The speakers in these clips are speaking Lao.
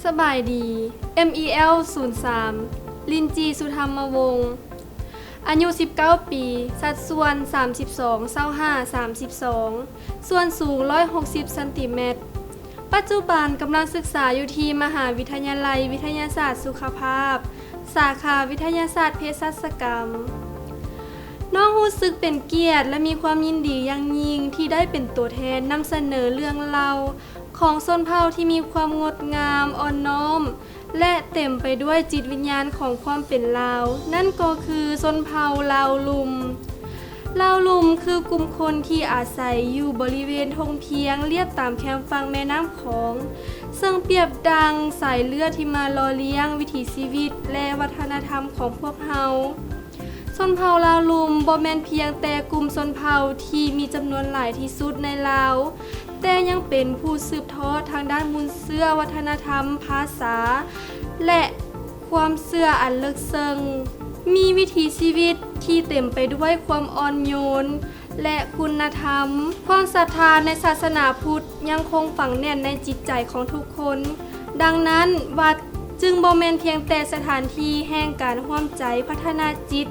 ສະບາຍດີ ເອັມອີແອລສູນສາມ ລິນຈີ ສຸທຳມະວົງ ອາຍຸສິບເກົ້າປີ ສັດສ່ວນສາມສິບສອງ ຊາວຫ້າ ສາມສິບສອງ ສ່ວນສູງຮ້ອຍຫົກສິບຊັນຕີແມັດ. ປັດຈຸບັນກຳລັງສຶກສາຢູ່ທີ່ມະຫາວິທະຍາໄລວິທະຍາສາດສຸຂະພາບ ສາຂາວິທະຍາສາດເພສັດສະກຳ. ນ້ອງຮູ້ສຶກເປັນກຽດ ແລະ ມີຄວາມຍິນດີຢ່າງຍິ່ງທີ່ໄດ້ເປັນຕົວແທນນຳສະເໜີເລື່ອງລາວຂອງຊົນເຜົ່າທີ່ມີຄວາມງົດງາມ, ອ່ອນນ້ອມ ແລະ ເຕັມໄປດ້ວຍຈິດວິນຍານຂອງຄວາມເປັນລາວ, ນັ້ນກໍຄືຊົນເຜົ່າລາວລຸ່ມ. ລາວລຸ່ມຄືກຸ່ມຄົນທີ່ອາໄສຢູ່ບໍລິເວນທົ່ງພຽງລຽບຕາມແຄມຝັ່ງແມ່ນ້ຳຂອງ, ເຊິ່ງປຽບດັ່ງສາຍເລືອດທີ່ມາຫຼໍ່ລ້ຽງວິຖີຊີວິດ ແລະ ວັດທະນະທຳຂອງພວກເຮົາ. ຊົນເຜົ່າລາວລຸ່ມບໍ່ແມ່ນພຽງແຕ່ກຸ່ມຊົນເຜົ່າທີ່ມີຈຳນວນຫຼາຍທີ່ສຸດໃນລາວ, ແຕ່ຍັງເປັນຜູ້ສືບທອດທາງດ້ານມູນເຊື້ອ, ວັດທະນະທຳ, ພາສາ ແລະ ຄວາມເຊື່ອອັນເລິກເຊິ່ງ, ມີວິຖີຊີວິດທີ່ເຕັມໄປດ້ວຍຄວາມອ່ອນໂຍນ ແລະ ຄຸນນະທຳ. ຄວາມສັດທາໃນສາສະໜາພຸດຍັງຄົງຝັງແໜ້ນໃນຈິດໃຈຂອງທຸກຄົນ. ດັ່ງນັ້ນ, ວັດຈຶ່ງບໍ່ແມ່ນພຽງແຕ່ສະຖານທີ່ແຫ່ງການຮ່ວມໃຈພັດທະນາຈິດ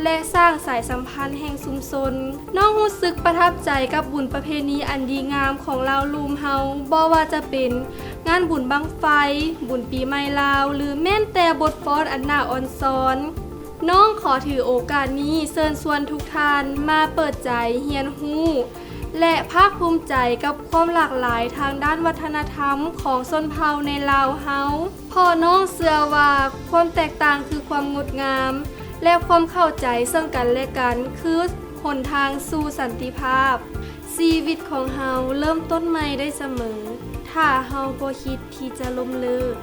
ແລະ ສ້າງສາຍສຳພັນແຫ່ງຊຸມຊົນ. ນ້ອງຮູ້ສຶກປະທັບໃຈກັບບຸນປະເພນີອັນດີງາມຂອງລາວລຸ່ມເຮົາ, ບໍ່ວ່າຈະເປັນງານບຸນບັ້ງໄຟ, ບຸນປີໃໝ່ລາວ ຫຼື ແມ່ນແຕ່ບົດຟ້ອນອັນໜ້າອ່ອນຊອນ. ນ້ອງຂໍຖືໂອກາດນີ້ເຊີນຊວນທຸກທ່ານມາເປີດໃຈຮຽນຮູ້ ແລະ ພາກພູມໃຈກັບຄວາມຫຼາກຫຼາຍທາງດ້ານວັດທະນະທຳຂອງຊົນເຜົ່າໃນລາວເຮົາ, ເພາະນ້ອງເຊື່ອວ່າຄວາມແຕກຕ່າງຄືຄວາມງົດງາມ ແລະ ຄວາມເຂົ້າໃຈເຊິ່ງກັນແລະກັນຄືຫົນທາງສູ່ສັນຕິພາບ. ຊີວິດຂອງເຮົາເລີ່ມຕົ້ນໃໝ່ໄດ້ສະເໝີ ຖ້າເຮົາບໍ່ຄິດທີ່ຈະລົ້ມເລີກ.